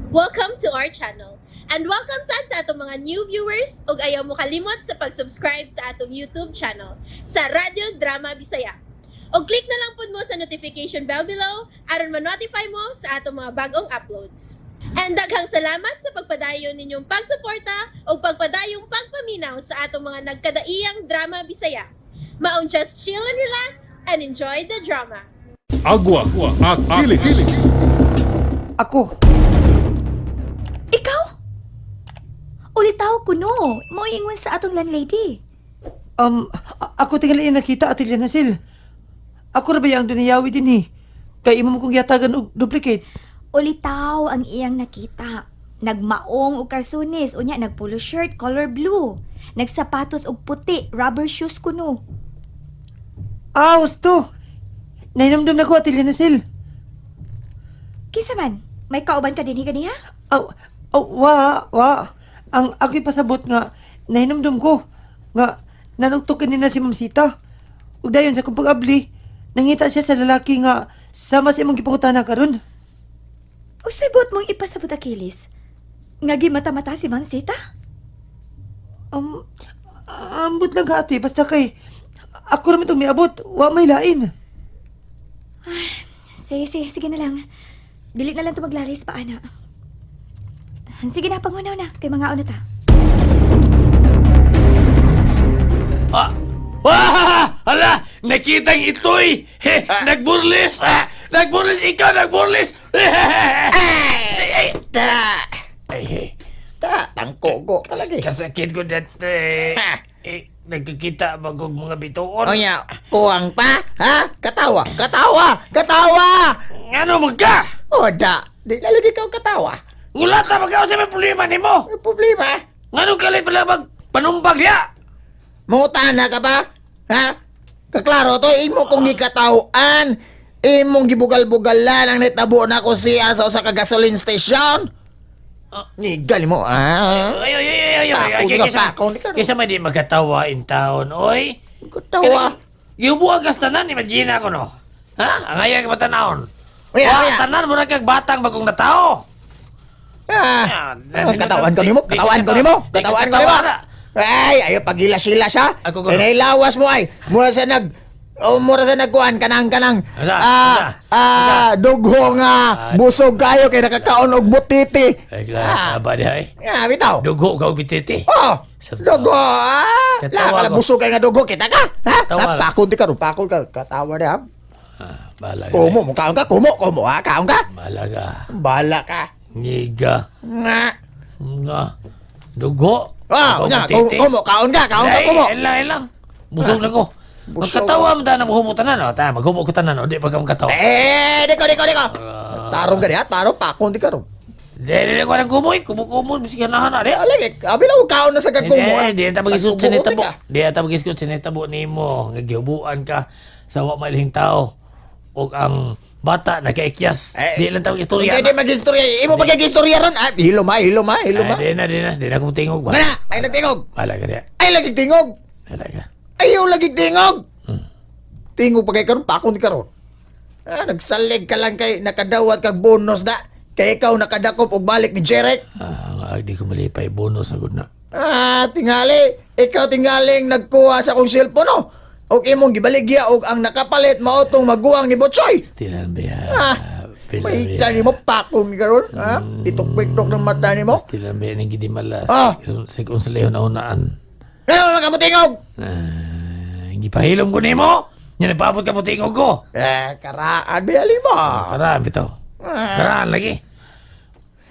Welcome to our channel. And welcome sad sa atong mga new viewers ug ayaw mo kalimot sa pag-subscribe sa atong YouTube channel sa Radyo Drama Bisaya. Og click na lang pud mo sa notification bell below aron ma-notify mo sa atong mga bagong uploads. And daghang salamat sa pagpadayon ninyong pagsuporta ug pagpadayong pagpaminaw sa atong mga nagkadaiyang drama Bisaya. Maong just chill and relax and enjoy the drama. Agua Akilis. Ako. Ikaw? Ulitaw ko no. Moingon sa atong landlady. Ako tingali nakita at na sil. Ako ra ba ang duniyawi din eh. Kay imo mo kong yatagan og duplicate. Ulitaw ang iyang nakita. Nagmaong og karsunis, unya nagpolo shirt color blue. Nagsapatos og puti, rubber shoes kuno. Ah, husto. Nahinumdum na ko at na sil. Kinsa man? May kauban ka dinhi ganiha? Aw, aw, wa, wa. Ang ako'y pasabot nga nahinumdum ko nga nanugtok kanina si Ma'am Sita. Ug dayon sa akong pag-abli, nangita siya sa lalaki nga sama sa imong gipangutana karon. Usay buot mong ipasabot, Achilles? Nga gimata-mata si Ma'am Sita? Ambot lang ka ate, basta kay ako raman itong miabot, wa may lain. Sige, sige, sige na lang. Dili na lang to maglalis pa, ana. Sige na, pangunaw na. Kay mga na ta. Ah! Wah! Hala! Nakitang ito'y! He, nagburlis! Ah! Nagburlis! Ikaw nagburlis! Ay, ay, Ta! ay, ay. Ta! Tangko ko talaga eh. Kasakit ko dat eh, Ha! eh, nagkikita bagong mga bituon. O nya, kuwang pa? Ha? Katawa! Katawa! Katawa! Ngano man ka? O da, di lalagi ka og katawa. Ngulata man ka sa may problema nimo. May problema. Ngano kalit pala mag panumbag diya? Mangutana ka ba? Ha? Kaklaro to, imo kong gikatawaan. Imong gibugal-bugalan ang nitabo na ko siya sa usa ka gasoline station. Ni gali mo, ah. Ay, ay, ay, ay, ay, ay, Pakon ay, ka, kaysa, pakon ka. kaysa may di magkatawa in town, oy. Katawa. Giubuan kas tanan, imagine ako no. Ha? Ang ayaw ka matanawon. Uya, Wa, uya. tanan mo kag batang bagong natao. Ah, katawan ko nimo, katawan ko nimo, katawan ko nimo. Ay, ayo pagila-sila siya. Ako ko. Kinailawas mo ay. Mura sa nag Oh, mura sa nagkuan kanang kanang Asa? ah Asa? ah dugho nga busog kayo kay nakakaon og butiti. Ay, kla, ba di ay? Ah, bitaw. Dugo ka og bititi. Oh, Sa- dugo. Ah, Katawa la kala ko. busog kay nga dugo kita ka. Ha? Katawa ko. Pakon di ka ron, pakon ka katawa di ha. Ah, bahala ka. Kumo mo kaon ka, kumo kumo ha, kaon ka. Bahala ka. Bala ka. Ngiga. Nga. Nga. Dugo. Ah, Dugo nya, bititi. kumo kaon ka Ay, kumo. Ilang, ilang. Busog na ko. Busog. Magkatawa mo tanan, maghubo tanan. Oh, ta, maghubo ko tanan. O, di pa ka magkatawa. Eh, diko diko diko. Ah. Tarong ka diha, tarong pakon di ka ron. Di, di, di, ko nang kumoy. Kumo-kumo, bisig ganahan na, di. Alagi, abi lang kaon na sa kagkumo. Hindi, di ata mag-isgot sa Tagkubo nitabo. ka. Di ata mag-isgot sa nitabo nimo. Nga gihubuan ka sa wa mailhing tao. O ang bata nagkaikyas. Eh, Di lang ta mag-istorya. Kaya di mag-istorya. Imo pa istorya ron. Ah, hilo ma, hilo ma, hilo ma. Ay, di na, di na. Di na akong tingog. Mana, ay nagtingog. Bahala ka diya. Ay lagi tingog. Bahala ka. Ayaw lagi tingog. Tingog pa kay karon, pakon di karon. Ah, nagsalig ka lang kay nakadawat kag bonus da. Kay ikaw nakadakop og balik ni Jerek. Ah, di ko malipay. Bonus agad na. Ah, tingali. Ikaw tingaling nagkuha sa akong cellphone, oh. Og imong gibaligya og ang nakapalit mao tong maguwang ni Botchoy. Stilan ba ya? Ah, may tani mo pakon karon, ha? Pitok-pitok ng mata nimo. Stilan ba yan ang gidimalas? Ah. Sekon sa leon na unaan. Ano man ka mo tingog? Ah, gipahilom ko nimo. Yan, nagpaabot ka mo tingog ko. Eh, karaan biyali mo. Karaan, bitaw. Karaan lagi.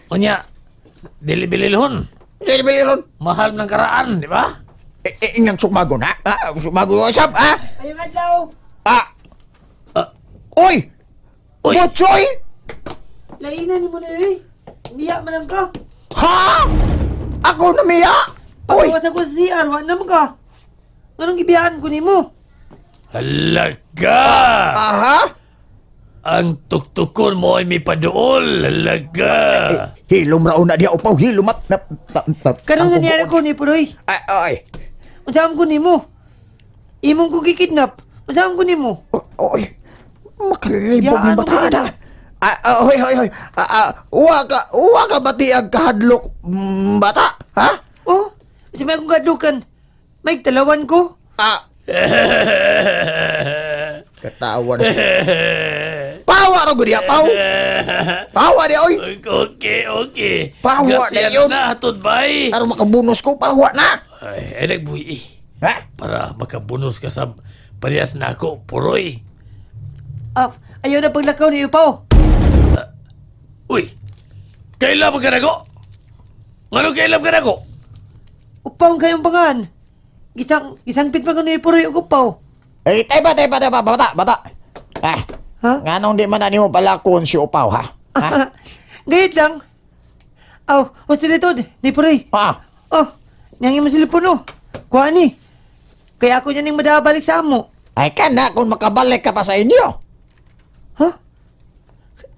Unya, dili bililhon. Dili bililon. Mahal ng karaan, di ba? Eh, eh, inang sumago na. Ah, sumago sab, ah. Ayong adlaw. Ah. Ah. Oy! Uy! Botchoy! Lainan ni mo na eh. Miya man lang ka. Ha? Ako na miya? Uy! Pagawas ako sa CR, wa naman ka. Anong gibiyaan ko nimo? Halaga! Aha! Ang tuktukon mo ay may paduol. Halaga! Eh, hilom ra una diha upaw, hilom up. Na, ta, ta, Karon ang nga niya kubuon. ko ni Puroy. Ay, ay. Unsaon ko nimo? Imong ko gikidnap. Unsaon ko nimo? Oy, makalibog Yaan ni mo bata ko na. Ah, ah, hoy, hoy, hoy. Ah, ah, wa ka batiag kahadlok, bata, ha? Oh, si may akong kadukan. May talawan ko. Ah. Katawa na siya. Pawa ra gud ya, paw. Pawa di oy. Okay, okay. Pawa na Grasya yun. na, hatod bay. Aron makabunos ko, pawa na. Ay, ay nagbuhi eh. Ha? Para makabunos ka sa parehas na ako, puroy. Ah, ayaw na paglakaw ni Upaw. Uy, kailan ka nako? Ngano kailan ka nako? Upaw ang kayong pangan. Gisangpit pa ko ni Puroy og upaw. Eh, teba, teba, teba, bata, bata. Ah, Ha? nganong di man na nimo palakon si Upaw, ha? Ha? Gayud lang. Aw, hostilitod ni Puroy. Ha? Oh, niyang imo cellphone oh. Kuha ni. Kaya ako niya ning madabalik sa amo. Ay kana kung makabalik ka pa sa inyo. Ha?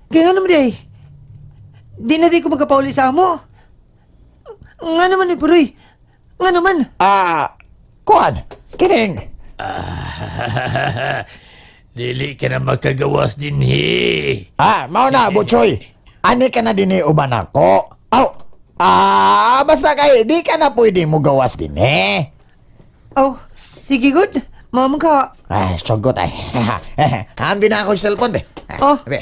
Kaya nga naman di ay. Di na di ko magkapauli sa amo. Nga naman ni Puroy. Nga naman. Ah, kuan, kining. Dili ka na makagawas din, he. Ah, mao na, Butchoy. Ani ka na dinhi uban ako. Aw, ah, basta kay di ka na pwede mo gawas din eh. Aw, sige good. Mamang ka. Ay, sugot ay. Hambi na ako yung cellphone, be. Ah, Oh. Be.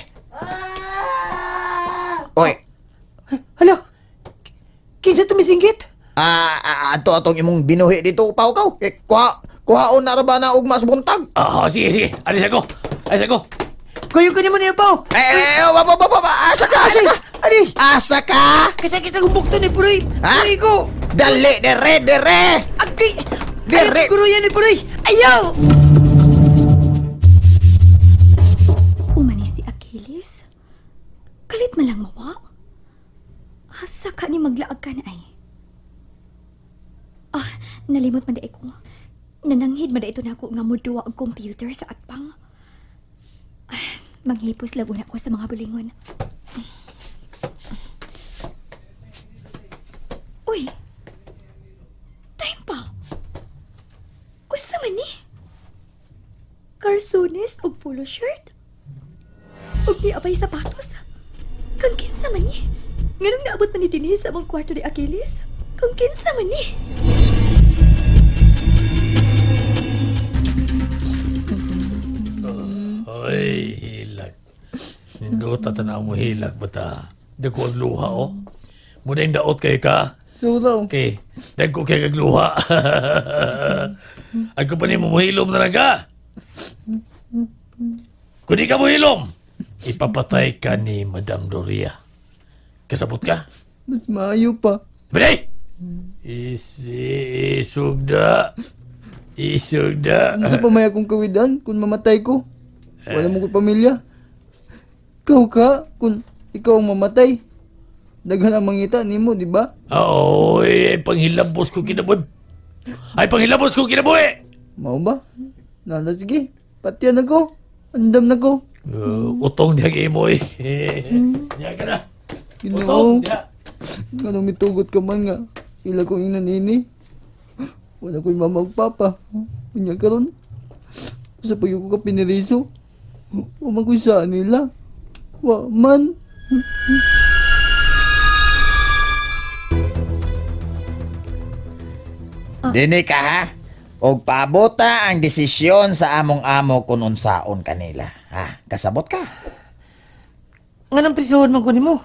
Oy, Hala. Kinsa tumisinggit? ah, ah, ato atong imong binuhi dito upaw kaw. Eh, kuha, kuhaon na ra ba na og mas buntag? Ah, sige, sige. Alis ako. Alis ako. Kuyo ko nimo ni Upaw. Eh, eh, oh, ba, ba, ba, ba, asa ka, asa ka? Ari. Asa ka? Kasakit sa bukto ni Puroy. Ha? Puroy ko. Dali, dere, dere. Agay. Dire. Ay, guro yan ni Puroy. Ayaw! Umani si Achilles. Kalit man lang mawa. Asa ka ni maglaag ka na ay. Ah, nalimot man daay ko. Nananghid man daay ito na ako nga muduwa ang computer sa atpang. Ah, manghipos lang una ko sa mga bulingon. Uy! Time pa! Usa man ni? Karsones og polo shirt? Ug di abay sapatos. Kang kinsa man ni? Nganong naabot man ni dinhi sa among kwarto ni Achilles? Kang kinsa man ni? Ay, hilak. Nindota tanaw mo hilak bata. Dako ang luha, oh. Muna yung daot kayo ka. Sura. Okay. Dagko kay kag luha. Ang pa ni mo muhilom na lang ka. Kung di ka muhilom, ipapatay ka ni Madam Doria. Kasabot ka? Mas maayo pa. Bili! Isi, isugda. Isugda. Sa pa may akong kawidan kung mamatay ko. Wala mo ko pamilya. Ikaw ka, kung ikaw ang mamatay. Daghan ang mangita nimo, di ba? Oo, ay panghilabos ko kinabuhi. Ay, panghilabos ko kinabuhi! Mao ba? Nala, sige. Patiyan ako. Andam na ko. Utong niya kay mo eh. Diya ka na. Ginoo. Utong niya. Nga mitugot ka man nga. Ila kong inanini. Wala ko'y mama ug papa. Unya karon. Sa pagyo ko ka piniriso. Wa man ko'y sa nila. Wa man. Dini ka ha? Og paabota ang desisyon sa among amo kung unsaon kanila. Ha? Kasabot ka. Nga nang prisuhon man ko nimo.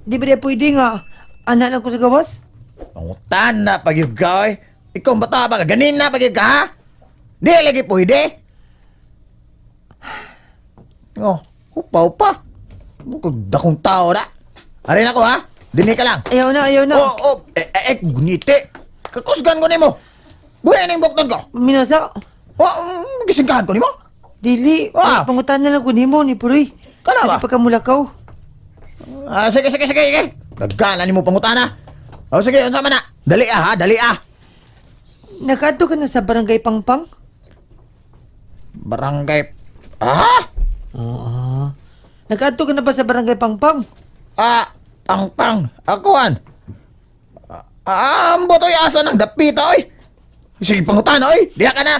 Di ba di pwede nga anak lang ko sa gawas? Pangutan na pagyud ka oy. Ikaw ang bata pa ka ganin na pagyud ka ha? Di lagi pwede. Oh, upa upa. Mukha dakong tao na. Arin ako ha. Dini ka lang. Ayaw na, ayaw na. Oh, oh, eh, eh, eh, guniti. Kakusgan ko nimo. Buhay ning bukton ko. Minasa. Oh, gisingkahan ko nimo. Dili, Ah. pangutan na lang ko nimo ni Puroy. Kana ba? Sa di pagkamulakaw. Ah, sige, sige, sige, sige. Dagana nimo pangutana. Oh, sige, unsa man na? Dali ah, ha, dali ah. Nakaadto ka na sa barangay Pangpang? Barangay. Ah? Oo. Nakaadto ka na ba sa barangay Pangpang? Ah, pang pang. Akuan. Ah, ambot oy asa nang dapita oy. Sige pangutana oy. Diha ka na.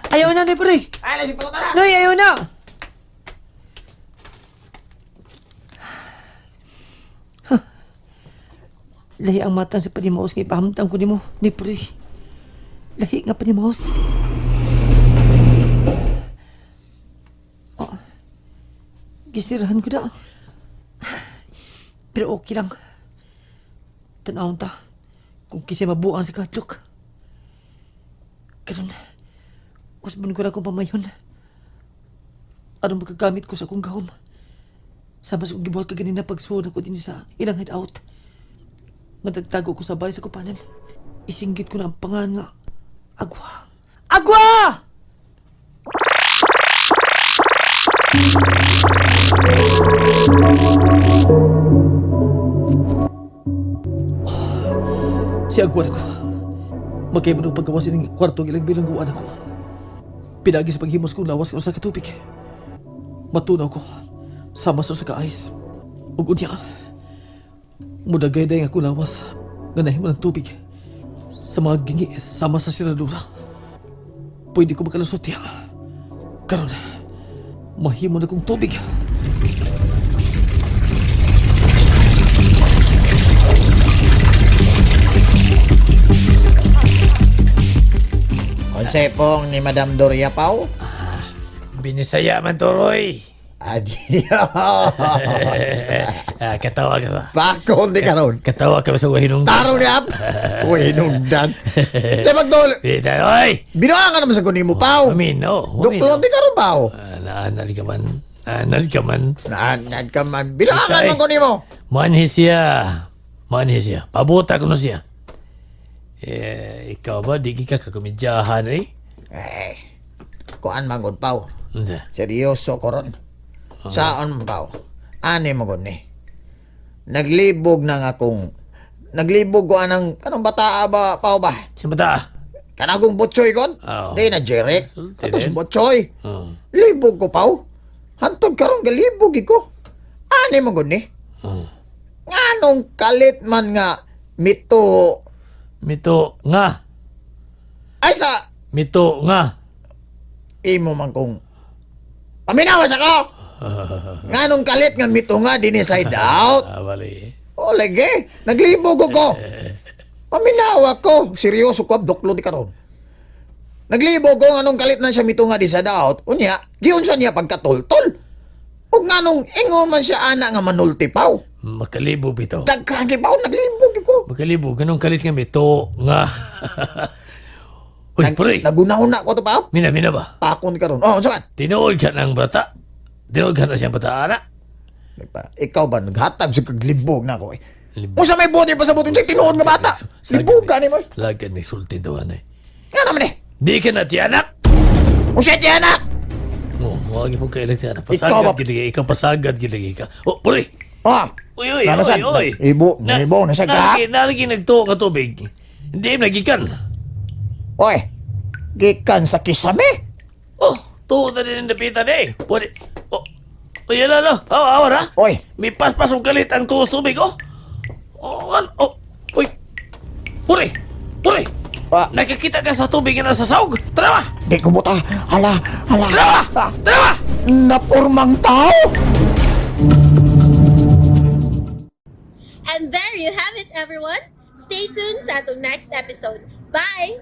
Ayaw na ni Puroy. Ay, sige pangutana. Noy, ayaw na. Lahi ang matang sa panimaos nga ipahamtang ko nimo, ni Puroy. Lahi nga panimaos. Oh. Gisirahan ko na. Pero okay lang. Tanawon ta kung kisay mabuang sa kadlok. Karon, usbon ko na akong pamayon. Aron makagamit ko sa akong gahom. Sama sa akong gibuhat kaganina pagsuod ako din sa ilang hideout. Matagtago ko sa bahay sa kupanan. Isinggit ko na ang pangan nga. Agwa! Agwa! Si Agwa ko. Magkaiba ng paggawa sining kwarto ilang bilangguan ako. Pinagi sa paghimos kong lawas ko sa katubig. Matunaw ko. Sama sa usa ka ice. Ug unya, mudagay-day nga akong lawas nga nahimo ng tubig. Sa mga gingi, sama sa siradura. Pwede ko makalusot diha. Karon, mahimo na kong tubig. Konsepong ni Madam Doria Pau. Binisaya man to, Roy. Adios. Ah, katawa ka sa. Pakon di karon. Katawa ka sa wahinong. Tarong ni Ap. Uy, hinungdan. Sa magdol. Oy! Binuangan naman sa kunin mo, Pau. Mamino. Duklon di karon, Pau. Naanal ka man. Naanal ka man. Naanad ka man. Binuangan Itay. man kunin mo. Manhi siya. Manhi siya. Pabuta ko na siya. Eh, ikaw ba, di ka kakomedyahan eh? Eh, kuan man gud, Pau. Unsa? Seryoso ko ron. Saan man, Pau? Ani man gud ni. Naglibog na nga kung naglibog ko anang kanang bata ba Pau ba? Sa bata? Kanagong butchoy kon? Oo. Di na Jeric. Sulti Ato si din. butchoy. Oo. Libog ko Pau. Hantod karon galibog ko. Ani man gud ni. Oo. Nganong kalit man nga mito Mito nga. ay sa Mito nga. imo man kung paminawas ako. Nganong kalit nga mito nga dinhi side out. Ah, bali. O lagi, naglibog ko. Paminawa ko. Seryoso ko, abdoklo di karon. Naglibog ko nganong kalit na siya mito nga di sa daot. Unya, giunsa niya pagkatultol. Ug nganong ingon man siya ana nga manulti paw. Makalibog ito. Daghan kay paw naglibog ko. Makalibog. Ganong kalit nga mito nga. Uy, pare. Nagunahuna ko to paw. Mina, mina ba? Pakon karon. Oh, unsa man? Tinuod ka ng bata. Tinuod ka na siyang bata, ana. Nagpa- Ikaw ba naghatag sa kaglibog na ako eh. Libog. Unsa may buot pa sa buot unsa tinuod nga bata? Libog ka nimo. eh. Lagan may sulti daw, ana. eh. Nga naman eh. Di ka na tiyanak! Unsa ti anak? Oh, wag mo kailan tiyanak. Ikaw Pasagad ba- giligi. Ikaw pasagad giligi ka. Oh, pare! Ah. Uy, uy, Nanasan? uy, uy. Ibo, ibo, nasa ka? Nalagi nagtuo ka tubig. Hindi mo nagikan. Oy. Gikan sa kisame. Oh, tuo na din ang dapitan eh. Pwede. Oh, uy, ala, ala. Awa, awa ra. Oy. May paspas ang kalit ang tuo sa tubig, oh. Oh, ano? Oh, uy. Pure, pure. Ah. Nakakita ka sa tubig na nasa sahog. Tara ba? Di ko buta. Hala, hala. Tara ba? Ah, Tara ba? Napurmang tao. And there you have it, everyone. Stay tuned sa atong next episode. Bye!